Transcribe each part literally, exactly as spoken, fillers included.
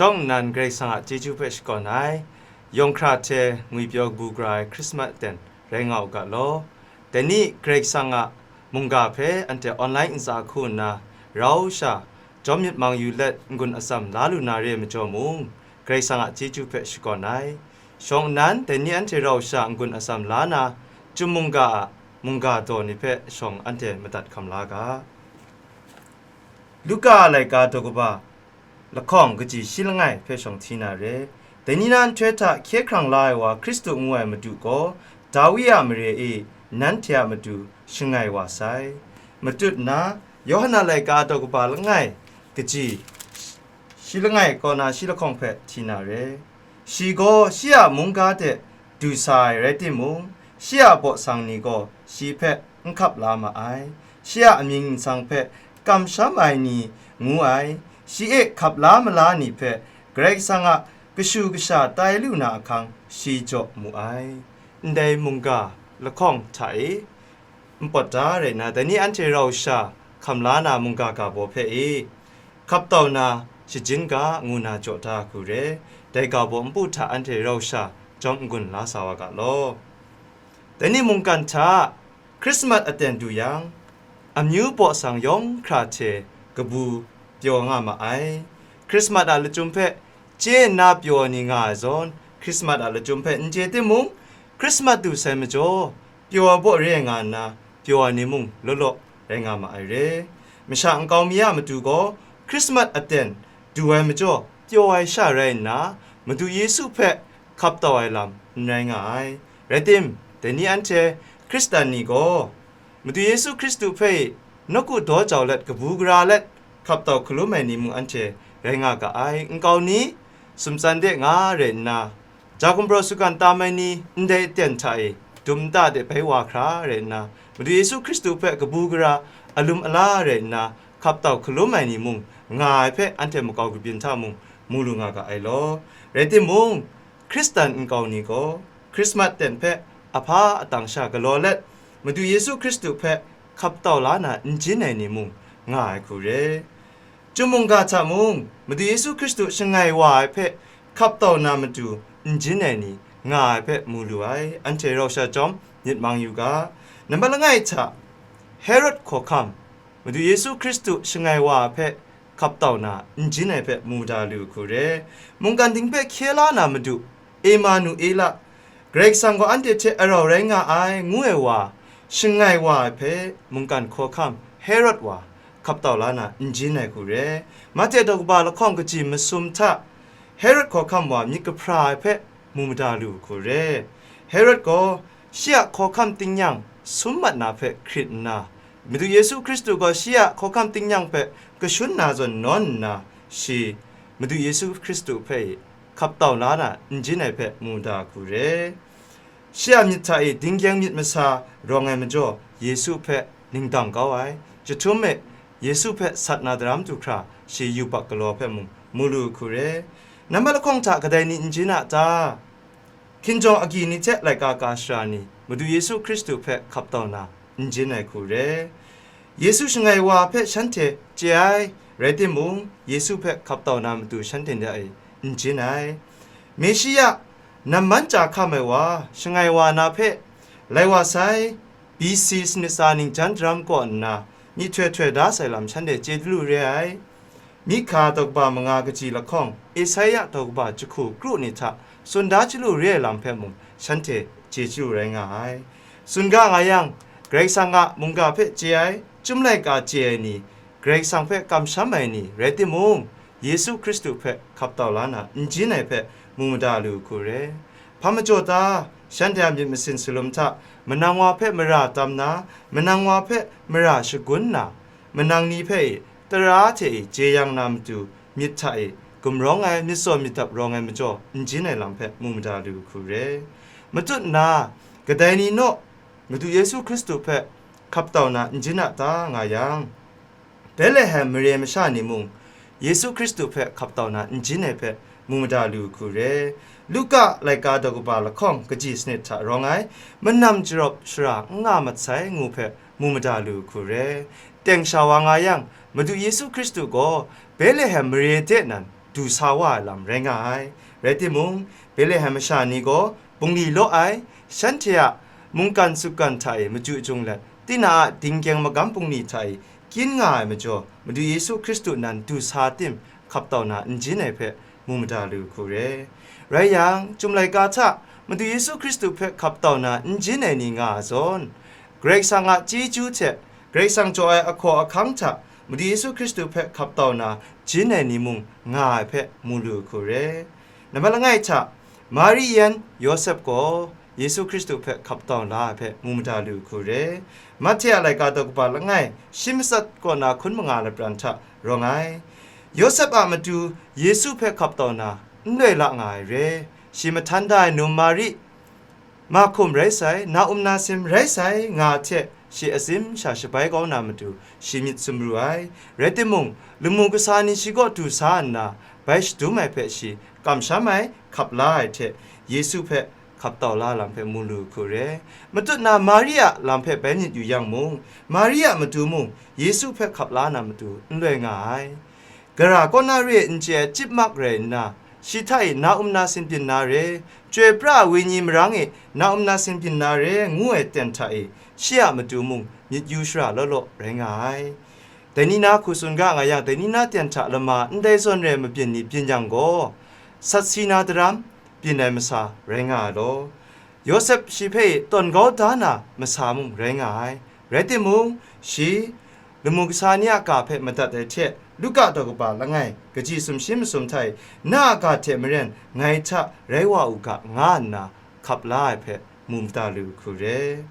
Shawng nnan Karai Kasang a chyeju hpe shakawn ai, yawng hkra hte ngwipyaw kabu gara ai Hkrismat aten rai nga u ga law. Dai ni Karai Kasang a mungga hpe anhte online ntsa hku nna rau sha jawm myit mang yu let n-gun atsam la lu na re ai majaw mung, Karai Kasang a chyeju hpe shakawn ai. Shawng nnan dai ni anhte rau sha n-gun atsam la na, Chyum mungga a mungga daw ni hpe shawng anhte madat hkam la ga. Luka a laika daw kaba lahkawng kaji shi langai hpe shawng hti na re. Dai ni na nhtoi hta hkye hkrang la ai wa Hkristu ngu ai Madu gaw, Dawi a mare e nanhte a matu shangai wa sai. Matut nna, Yawhan a laika daw kaba langai kaji shi langai kaw na shi lahkawng hpe hti na re. Shi gaw shi a mungga de du sa ai rai timung, shi a baw sang ni gaw shi hpe n hkap la ma ai. Shi a amying nsang hpe kamsham ai ni ngu ai, shi e hkap la mala ni hpe Karai Kasang a kashu kasha tai lu na ahkang shi jaw mu ai. Ndai mungga lahkawng hta e, npawt da rai nna, dai ni anhte rau sha hkam la na mungga ga baw hpe e, hkap tau na shajin ga ngu na jaw da hku re, dai ga baw npu hta anhte rau sha jawm n-gun la sa wa ga law. Dai ni mungkan hta Hkrismat aten du yang, amyu baw sang yawng hkra hte kabu pyaw nga ma ai. Hkrismat a lachyum hpe chye nna pyaw ai ni nga ai zawn, Hkrismat a lachyum hpe n chye timung, Hkrismat du sai majaw, pyaw ai baw re ai nga nna, pyaw ai ni mung law law rai nga ma ai re. Masha nkau mi a matu gaw, Hkrismat aten du ai majaw, pyaw ai sha rai nna, Madu Yesu hpe hkap tau ai lam n rai nga ai. Rai tim, dai ni anhte Hkristan ni gaw, Madu Yesu Hkristu hpe nawku daw jau let kabu gara let hkap tau hkalum ai ni mung anhte rai nga ga ai. Nkau ni, sumtsan de nga rai nna, ja gumhpraw sugan tam ai ni ndai aten hta e dum nta de bai wa hkra rai nna, Madu Yesu Hkristu hpe kabu gara alum ala rai nna hkap tau hkalum ai ni mung nga ai hpe anhte makau kabyin hta mung mu lu nga ga ai law. Rai timung, Hkristan nkau ni gaw Hkrismat ten hpe ahpa atang sha galaw let, Madu Yesu Hkristu hpe hkap tau la na n jin ai ni mung nga ai hku re. Chyum mungga hta mung, Madu Yesu Hkristu shangai wa ai hpe hkap tau na matu n jin ai ni nga ai hpe mu lu ai, anhte rau sha jawm myit mang yu ga. Nambat langai hta, Herod hkawhkam, Madu Yesu Hkristu shangai wa ai hpe hkap tau na n jin ai hpe mu da lu hku re. Mungkan ding hpe hkye la na Madu, Emanuela, Karai Kasang gaw anhte hte arau rai nga ai, ngu ai wa, shangai wa ai hpe mungkan hkawhkam Herod wa hkap tau la na n jin ai hku re. Mahte daw kaba lahkawng kaji masum hta Herod hkawhkam wa myit kahpra ai hpe mu mada lu hku re. Herod gaw shi a hkawhkam tingnyang sum mat na hpe hkrit nna, Madu Yesu Hkristu gaw shi a hkawhkam tingnyang hpe kashun na zawn nawn nna, shi Madu Yesu Hkristu hpe hkap tau la na n jin ai hpe mu da hku re. Shi a myit hta e dinggyeng myit masa rawng ai majaw, Yesu hpe ningdang kau ai. Jahtum e, Yesu hpe sat na daram du hkra, shi yubak galaw hpe mung mu lu hku re. Nambat lahkawng hta kadai ni n jin a ta? Hkinjawng agyi ni hte laika ka shara ni Madu Yesu Hkristu hpe hkap tau na n jin ai hku re. Yesu shangai wa hpe shanhte chye ai, rai timung, Yesu hpe hkap tau na matu shanhte ndai n jin ai. Meshia, namman chya hkam ai wa, shangai wa na hpe, lai wa sai, B C sanit tsa ningjan daram kaw nna, myihtoi htoi da sai lam shanhte chye lu re ai. Mihka daw kaba manga kaji lahkawng, Esaia daw kaba jahku kru ni hta tsun da chyalu re ai lam hpe mung, shanhte chye chyalu rai nga ai. Tsun ga nga yang, Karai Kasang a mungga hpe chye ai, Chyum laika chye ai ni, Karai Kasang hpe kamsham ai ni rai timung, Yesu Hkristu hpe hkap tau la na n jin ai hpe mu mada lu hku re. Hpa majaw ta, shanhte a myit masin salum hta, manang wa hpe mara tam na, manang wa hpe mara shagun na, manang ni hpe tara hte e jeyang na matu, myit hta e gumrawng ai, myit tsaw myit dap rawng ai majaw n jin ai lam hpe mu mada lu hku re. Matut nna, kadai ni naw Madu Yesu Hkristu hpe hkap tau na n jin a ta nga yang, Betlehem mare masha ni mung Yesu Hkristu hpe hkap tau na n jin ai hpe mu mada lu hku re. Luka laika daw kaba lahkawng kaji sanit hta rawng ai, manam jarawp shara n nga mat sai ngu hpe mu mada lu hku re. Teng sha wa nga yang, Madu Yesu Hkristu gaw Betlehem mare de nan du sa wa ai lam rai nga ai. Rai timung, Betlehem masha ni gaw bungli law ai, shanhte a mungkan sutgan hta e machyu chyung let, tinang a dingkyeng magam bungli hta e kyin nga ai majaw, Madu Yesu Hkristu nan du sa tim hkap tau na n jin ai hpe mu mada lu hku re. Rai yang, Chyum laika hta Madu Yesu Hkristu hpe hkap tau na n jin ai ni nga a zawn, Karai Kasang a chyeju hte Karai Kasang jaw ai ahkaw ahkang hta Madu Yesu Hkristu hpe hkap tau na jin ai ni mung nga ai hpe mu lu hku re. Nambat langai hta, Mari yan Yawsep gaw Yesu Hkristu hpe hkap tau la ai hpe mu mada lu hku re. Mahte a laika daw kaba langai shi matsat kaw na hkun manga lapran hta rawng ai. Yawsep a matu Yesu hpe hkap tau na n loi la nga ai re. Shi mahtan da ai num Mari, mahkum rai sai, na-um nasin rai sai, nga hte shi atsin sha shabai kau na matu, shi myit sumru ai. Rai timung, lamu kasa ni shi kaw du sa nna, bai shadum ai hpe shi kamsham ai, hkap la ai hte, Yesu hpe hkap tau la lam hpe mu lu hku re. Matut na Mari a lam hpe bai myit yu yang mung, Mari a matu mung Yesu hpe hkap la na matu n loi nga ai. Gara kaw na re ai n chye ai chyip mak rai nna, shi hta e na-um nasin byin na re, chyoi pra ai wenyi marang e na-um nasin byin na re, ngu ai ten hta e shi a matu mung myit yu shara law law rai nga ai. Dai ni na hku tsun ga nga yang, dai ni na ten hta lama ndai zawn re ai mabyin ni byin yang gaw, sat si na daram byin ai masa rai nga ai law, Yawsep shi hpe tawn kau da na masa mung rai nga ai. Rai timung, shi lamu kasa ni a ga hpe madat ai hte, Luka daw kaba langai, kaji sumshi masum hta e, na a ga hte maren ngai hta rai wa u ga, nga nna hkap la ai hpe mu mada lu hku re.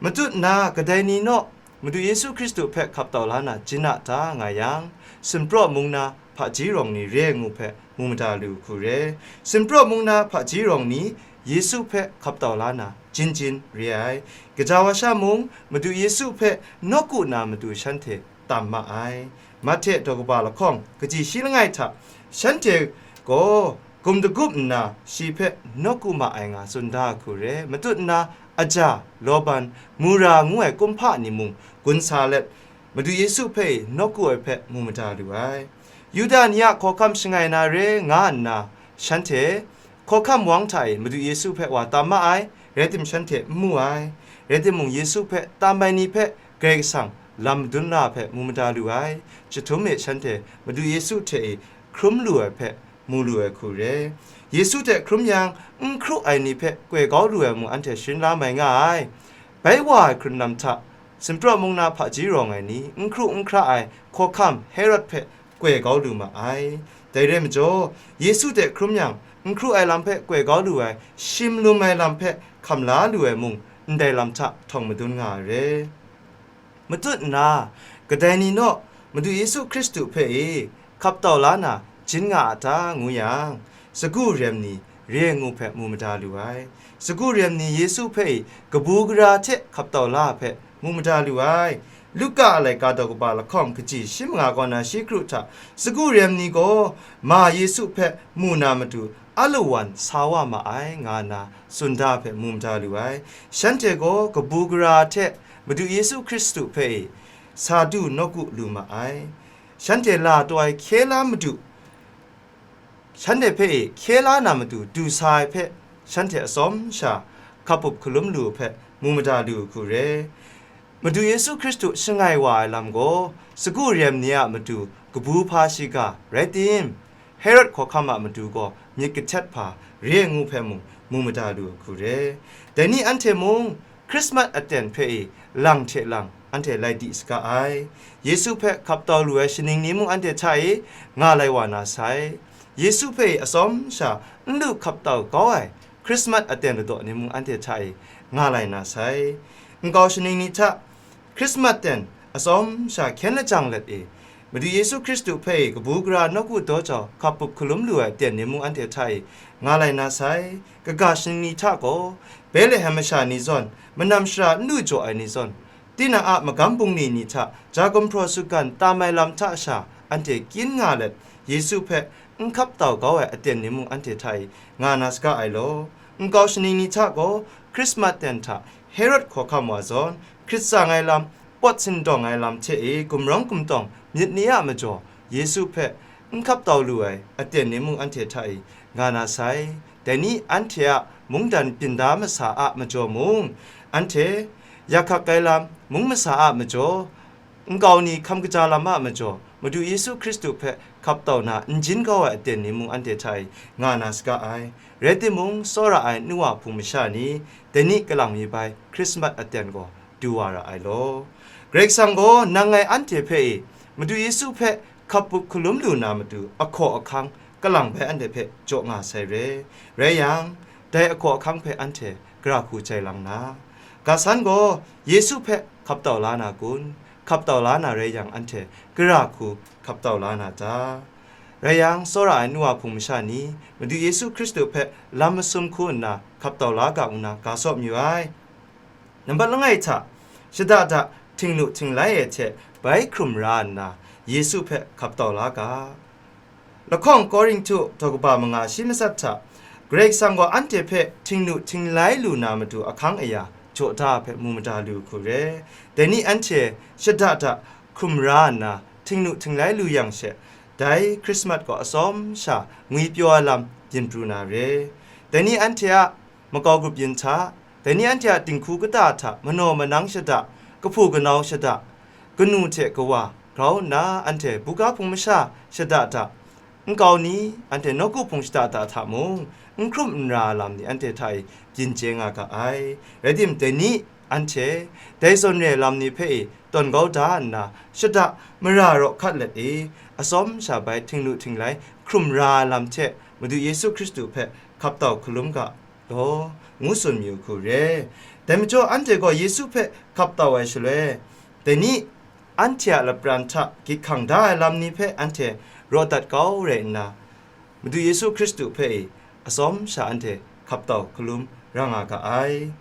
Matut na kadai ni naw Madu Yesu Hkristu hpe hkap tau la na jin a ta nga yang, Sinpraw mung na hpaji rawng ni re ai ngu hpe mu mada lu hku re. Sinpraw mung na hpaji rawng ni Yesu hpe hkap tau la na jin jin re ai. Gaja wa sha mung Madu Yesu hpe nawku na matu shanhte tam ma ai. Mahte daw kaba lahkawng kaji shi langai hta, shanhte gaw gum dagup nna shi hpe nawku ma ai nga tsun da hku re. Matut nna, aja, lawban, mura ngu ai kumhpa ni mung gun sa let, Madu Yesu hpe nawku ai hpe mu mada lu ai. Yuda ni a hkawhkam shangai na re nga nna, shanhte hkawhkam wang hta e Madu Yesu hpe wa tam ma ai, rai tim shanhte n mu ai. Rai timung, Yesu hpe tam ai ni hpe Karai Kasang lam madun ra hpe mu mada lu ai. Chyahtum e, shanhte Madu Yesu hte e hkrum lu ai hpe mu lu ai hku re. Yesu hte hkrum yang, n hkru ai ni hpe koi kau lu ai mung anhte sharin la mai nga ai. Bai wa ai hkrun lam hta, Sinpraw mung na hpaji rawng ai ni, n hkru n hkra ai hkawhkam Herod hpe koi kau lu ma ai. Dai rai majaw, Yesu hte hkrum yang, n hkru ai lam hpe koi kau lu ai, shim lum ai lam hpe hkam la lu ai mung, ndai lam hta htawng madun nga ai re. Matut nna, kadai ni naw Madu Yesu Hkristu hpe e hkap tau la na jin nga a ta, ngu yang, sagu rem ni re ai ngu hpe mu mada lu ai. Sagu rem ni Yesu hpe e kabu gara hte hkap tau la ai hpe mu mada lu ai. Luka a laika daw kaba lahkawng kaji shi manga kaw na shi kru hta, sagu rem ni gaw ma Yesu hpe mu na matu alawan sa wa ma ai, nga nna tsun da hpe mu mada lu ai. Shanhte gaw kabu gara hte Madu Yesu Hkristu hpe e sa du nawku lu ma ai. Shanhte la taw ai hkye la madu, shanhte hpe e hkye la na matu du sa ai hpe, shanhte atsawm sha hkapup hkalum lu hpe mu mada lu hku re. Madu Yesu Hkristu shangai wa ai lam gaw, sagu rem ni a matu kabu hpa shiga rai tim, Herod hkawhkam a matu gaw myit kahtet hpa re ai ngu hpe mung mu mada lu ai hku re. Dai ni anhte mung Hkrismat aten hpe e lang hte lang anhte lai di saga ai. Yesu hpe hkap tau lu ai shaning ni mung anhte hta e nga lai wa na sai. Yesu hpe e atsawm sha n lu hkap tau kau ai Hkrismat aten ladaw ni mung anhte hta e nga lai na sai. Nkau shaning ni hta, Hkrismat ten atsawm sha hkyen lajang let e, Madu Yesu Hkristu hpe kabu gara nawku daw jau hkapup hkalum lu ai ten ni mung anhte hta e nga lai na sai. Kaga shaning ni hta gaw, Betlehem masha ni zawn, manam shara n lu jaw ai ni zawn, tinang a magam bungli ni hta ja gumhpraw sutgan tam ai lam hta sha anhte kyin nga let, Yesu hpe n hkap tau kau ai aten ni mung anhte hta e nga na saga ai law, nkau shaning ni hta gaw Hkrismat ten hta Herod hkawhkam wa zawn, hkrit tsang ai lam, pawt sindawng ai lam hte e gumrawng gumtawng myit ni a majaw Yesu hpe n hkap tau lu ai aten ni mung anhte hta e nga na sai. Dai ni anhte a mungdan byin da masa a majaw mung, anhte yakhak ai lam, mung masa a majaw, nkau ni hkam kaja lam a majaw, Madu Yesu Hkristu hpe hkap tau na n jin kau ai aten ni mung anhte hta e nga na saga ai. Rai timung, tsawra ai nu wa hpung masha ni, dai ni kalang mi bai Hkrismat aten gaw du wa ra ai law. Karai Kasang gaw nang ngai anhte hpe e, Madu Yesu hpe hkap bup hkalum lu na matu ahkaw ahkang kalang bai anhte hpe jaw nga sai re. Rai yang, dai ahkaw ahkang hpe anhte gara hku jai lang na, ga san gaw Yesu hpe hkap tau la na kun? Hkap tau la na rai yang, anhte gara hku hkap tau la na ta? Rai yang, tsawra ai nu wa hpung masha ni, Madu Yesu Hkristu hpe lam masum hku nna hkap tau la ga ngu na ga saw mayu ai. Nambat langai hta, shada da htingnu htinglai e hte bai hkrum ra nna, Yesu hpe hkap tau la ga. Lahkawng Korinhtu daw kaba manga shi matsat hta, Karai Kasang gaw anhte hpe htingnu htinglai lu na matu ahkang aya jaw da hpe mu mada lu hku re. Dai ni anhte shada da hkrum ra nna htingnu htinglai lu yang she, dai Hkrismat gaw atsawm sha ngwi pyaw ai lam byin pru na re. Dai ni anhte a makau grup yin hta, dai ni anhte a dinghku kata hta manaw manang shada, kahpu kanau shada, kanu hte kawa grau nna anhte buga hpung masha shada da, nkau ni anhte nawku hpung shada da hta mung, n hkrum n ra ai lam ni anhte hta e byin chye nga ga ai. Rai tim, dai ni anhte dai zawn re ai lam ni hpe e tawn kau da nna, shada mara raw hkat let e, atsawm sha bai htingnu htinglai hkrum ra ai lam hte Madu Yesu Hkristu hpe hkap tau hkalum ga law, ngu tsun mayu hku re. Dai majaw, anhte gaw Yesu hpe hkap tau ai shaloi, dai ni anhte a lapran hta gyit hkang da ai lam ni hpe anhte raw dat kau rai nna, Madu Yesu Hkristu hpe e atsawm sha anhte hkap tau hkalum ra nga ga ai.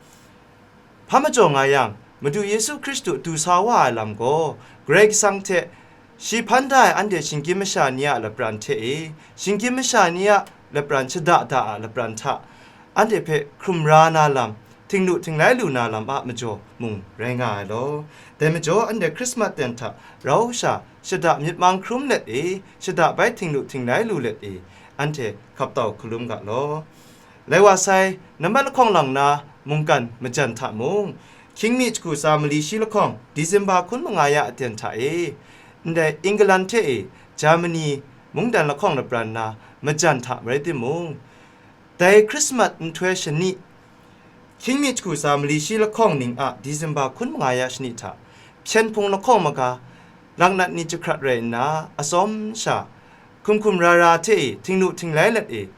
Hpa majaw nga yang, Madu Yesu Hkristu du sa wa ai lam gaw, Karai Kasang hte shi hpan da ai anhte shinggyim masha ni a lapran hte e, shinggyim masha ni a lapran shada da a lapran hta, anhte hpe hkrum ra na lam, htingnu htinglai lu na lam a majaw mung rai nga ai law. Dai majaw, anhte Hkrismat ten hta rau sha shada myit mang hkrum let e, shada bai htingnu htinglai lu let e, anhte hkap tau hkalum ga law. Lai wa sai, nambat lahkawng lang na mungkan majan hta mung, hkying mi jahku tsa mali shi lahkawng, Disemba hkun manga ya aten hta e, ndai England hte e Germany mungdan lahkawng lapran na majan hta rai timung, dai Hkrismat nhtoi shani, hkying mi jahku tsa mali shi lahkawng ning a Disemba hkun manga ya shani hta, hpyen hpung lahkawng maga, laknat ni jahkrat rai nna, atsawm sha, hkum hkum ra ra hte e, htingnu htinglai let e,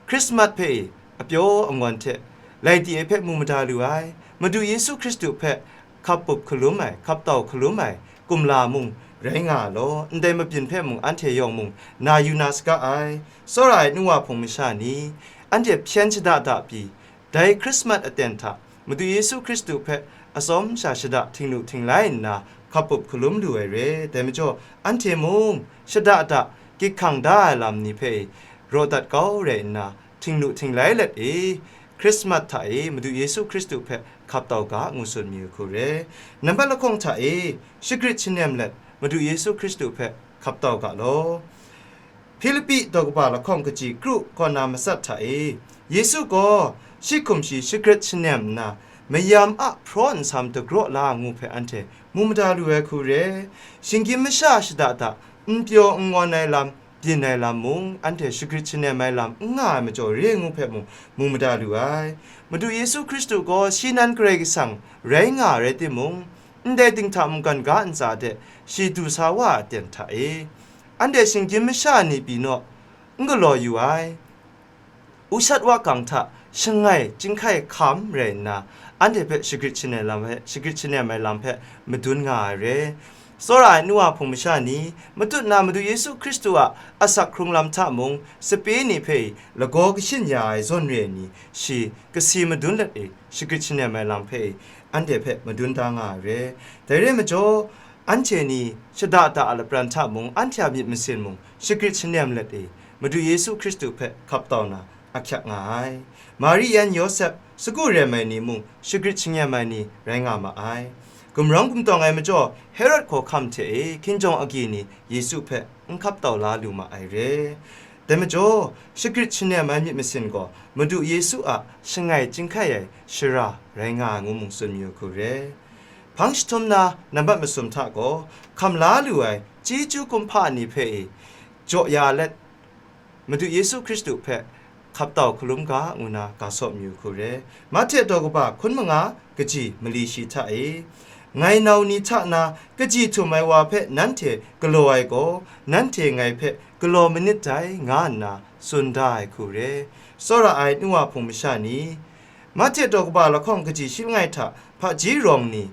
Hkrismat hpe e, apyaw angwan hte, lai di ai hpe mu mada lu ai, Madu Yesu Hkristu hpe hkap bup hkalum ai, hkap tau hkalum ai, kumla mung rai nga law, ndai mabyin hpe mung anhte yawng mung na yu na saga ai. Tsawra ai nu wa hpung masha ni, anhte hpyen shada da pyi, dai Hkrismat aten hta Madu Yesu Hkristu hpe atsawm sha shada htingnu htinglai nna hkap bup hkalum lu ai re. Dai majaw, anhte mung shada da gyit hkang da ai lam ni hpe raw dat kau rai nna, htingnu htinglai let e, Hkrismat hta e Madu Yesu Hkristu hpe hkap tau ga, ngu tsun mayu hku re. Nambat lahkawng hta e shagrit shanem let Madu Yesu Hkristu hpe hkap tau ga law. Hpilipi daw kaba lahkawng kaji kru kaw na matsat hta e, Yesu gaw shi hkum shi shagrit shanem nna, mayam a hpraw nsam dagraw la ngu hpe anhte mu mada lu ai hku re. Shinggyim masha shada da n pyaw n ngawn ai lam, byin ai lam mung, anhte shagrit shanem ai lam n nga ai majaw re ngu hpe mung mu mada lu ai. Madu Yesu Hkristu gaw shi nan Karai Kasang rai nga ai rai timung, ndai dinghta mungkan ga ntsa de shi du sa wa ai aten hta e, anhte shinggyim masha ni pyi naw, n galaw yu ai, ushat wakang hta shangai chyinghkai hkam rai nna, anhte hpe shagrit shanem lam hpe, shagrit shanem ai lam hpe madun nga ai re. Tsawra ai nu wa hpung masha ni, matut na Madu Yesu Hkristu a asak hkrung lam hta mung, sape ni hpe lagaw kashin ya ai zawn re ai ni, shi kasi madun let e, shagrit shanem ai lam hpe anhte hpe madun da nga ai re. Dai re majaw, anhte ni shada da a lapran hta mung, anhte a myit masin mung, shagrit shanem let e, Madu Yesu Hkristu hpe hkap tau na ahkyak nga ai. Mari yan Yawsep, sagu rem ai ni mung, shagrit shangem ai ni rai nga ma ai. Gumrawng gumtawng ai majaw, Herod hkawhkam hte e hkinjawng agyi ni Yesu hpe n hkap tau la lu ma ai re. Dai majaw, shagrit shanem ai myit masin gaw Madu Yesu a shangai chyinghkai ai shara rai nga ai ngu mung tsun mayu hku re. Hpang jahtum na nambat masum hta gaw, hkam la lu ai chyeju kumhpa ni hpe e jaw ya let, Madu Yesu Hkristu hpe hkap tau hkalum ga ngu na ga sawp mayu hku re. Mahte daw kaba hkun manga kaji mali shi hta e, ngai nau ni hta na kaji htum ai wa hpe nanhte galaw ai gaw, nanhte ngai hpe galaw manit dai, nga nna tsun da ai hku re. Tsawra ai nu wa hpung masha ni, Mahte daw kaba lahkawng kaji shi langai hta hpaji rawng ni,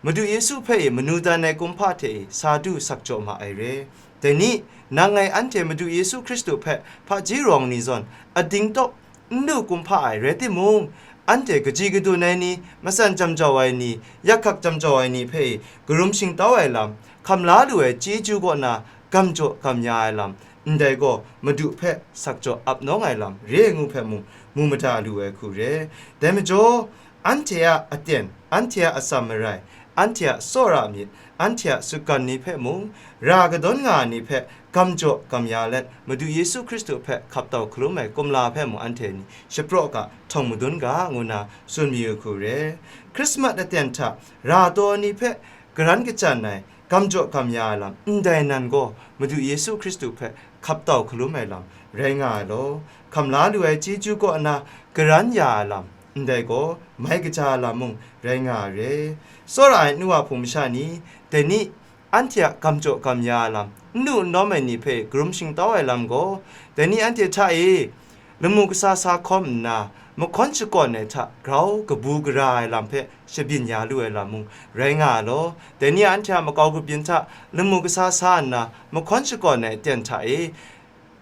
Madu Yesu hpe e manu dan ai kumhpa hte e sa du sak jaw ma ai re. Dai ni, nang ngai anhte Madu Yesu Hkristu hpe hpaji rawng ni zawn ading tawp n lu kumhpa ai rai timung, anhte kaji kadun ai ni, matsan jam jau ai ni, yakhak jam jau ai ni hpe e karum shingtau ai lam, hkam la lu ai chyeju kaw na gam jaw gam ya ai lam, ndai gaw Madu hpe sak jaw ap nawng ai lam re ai ngu hpe mung mu mada lu ai hku re. Dai majaw, anhte a aten, anhte a atsam marai, anhte a tsawra myit, anhte a sutgan ni hpe mung, ra kadawn nga ai ni hpe gam jaw gam ya let, Madu Yesu Hkristu hpe hkap tau hkalum ai kumla hpe mung anhte ni shapraw ga htawng madun ga, ngu na tsun mayu hku re. Hkrismat aten hta ra taw ai ni hpe garan kachyan ai, gam jaw gam ya ai lam, ndai nan gaw Madu Yesu Hkristu hpe hkap tau hkalum ai lam rai nga ai law, hkam la lu ai chyeju kaw na garan ya ai lam, ndai gaw mai kaja ai lam mung rai nga ai re. Tsawra ai nu wa hpung masha ni, dai ni, anhte a gam jaw gam ya ai lam, n lu n lawm ai ni hpe karum shingtau ai lam gaw, dai ni anhte hta e lamu kasa sa hkawm nna, mahkawn shakawn ai hta grau kabu gara ai lam hpe shabyin ya lu ai lam mung rai nga ai law, dai ni anhte a makau grup yin hta lamu kasa sa nna, mahkawn shakawn ai aten hta e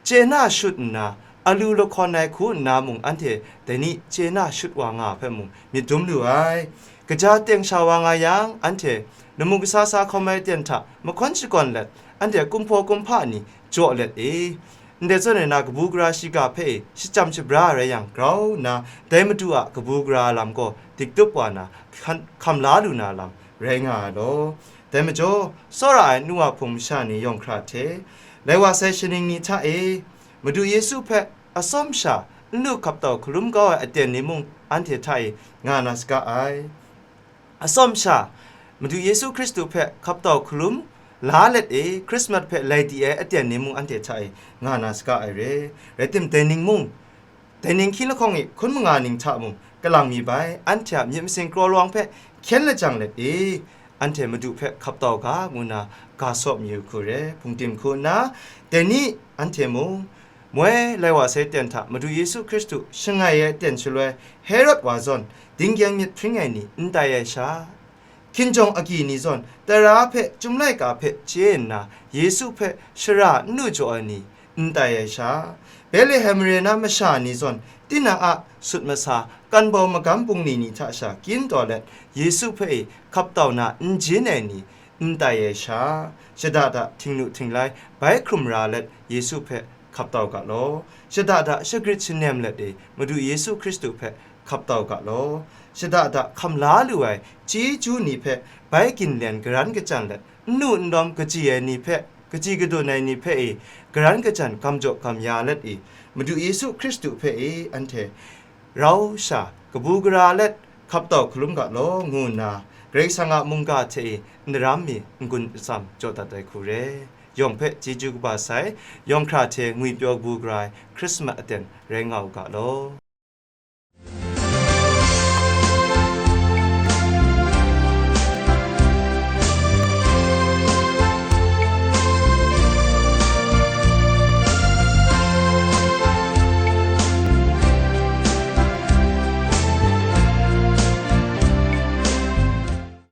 chye na shut nna, alu lahkawn ai hku nna mung anhte dai ni chye na shut wa nga hpe mung myit dum lu ai. Kaja teng sha wa nga yang, anhte lamu kasa sa hkawm ai aten hta mahkawn shakawn let, anhte kumhpaw kumhpa ni jaw let e, ndai zawn e na kabu gara shiga hpe e shachyam shabra rai yang, grau nna dai Madu a kabu gara lam gaw diktup wa na hkan-, hkam la lu na lam rai nga ai law. Dai majaw, tsawra ai nu wa hpung masha ni yawng hkra hte, lai wa sai shaning ni hta e, Madu Yesu hpe atsawm sha n lu hkap tau hkalum kau ai aten ni mung anhte hta e nga na saga ai. Atsawm sha, Madu Yesu Hkristu hpe hkap tau hkalum la let e, Hkrismat hpe lai di ai aten ni mung anhte hta e nga na saga ai re. Rai tim, dai ning mung, dai ning hkying lahkawng e hkun manga ning hta mung kalang mi bai, anhte a myit masin kraw lawang hpe hkyen lajang let e, anhte Madu hpe hkap tau ga, ngu nna ga sawp mayu hku re. Hpungdim hku nna, dai ni anhte mung, moi lai wa sai ten hta Madu Yesu Hkristu shangai ai ten shaloi, Herod wa zawn dinggyeng myit hpring ai ni n tai ai sha, hkinjawng agyi ni zawn tara hpe chyum laika hpe chye nna, Yesu hpe shara n lu jaw ai ni n tai ai sha, Betlehem mare na masha ni zawn tinang a sut masa kanbau magam bungli ni hta sha kyin taw let, Yesu hpe e hkap tau na n jin ai ni n tai ai sha, shada da htingnu htinglai bai hkrum ra let Yesu hpe hkap tau ga law. Shada da shagrit shanem let e Madu Yesu Hkristu hpe hkap tau ga law. Shada da hkam la lu ai chyeju ni hpe bai ginlen garan kachyan let, n lu n lawm kaji ai ni hpe, kaji kadun ai ni hpe e garan kachyan gam jaw gam ya let e, Madu Yesu Hkristu hpe e anhte rau sha kabu gara let hkap tau hkalum ga law, ngu nna Karai Kasang a mungga hte e ndaram mi n-gun atsam jaw dat ai hku re. Yawng hpe chyeju kaba sai, yawng hkra hte ngwipyaw kabu gara ai Hkrismat aten rai nga u ga law.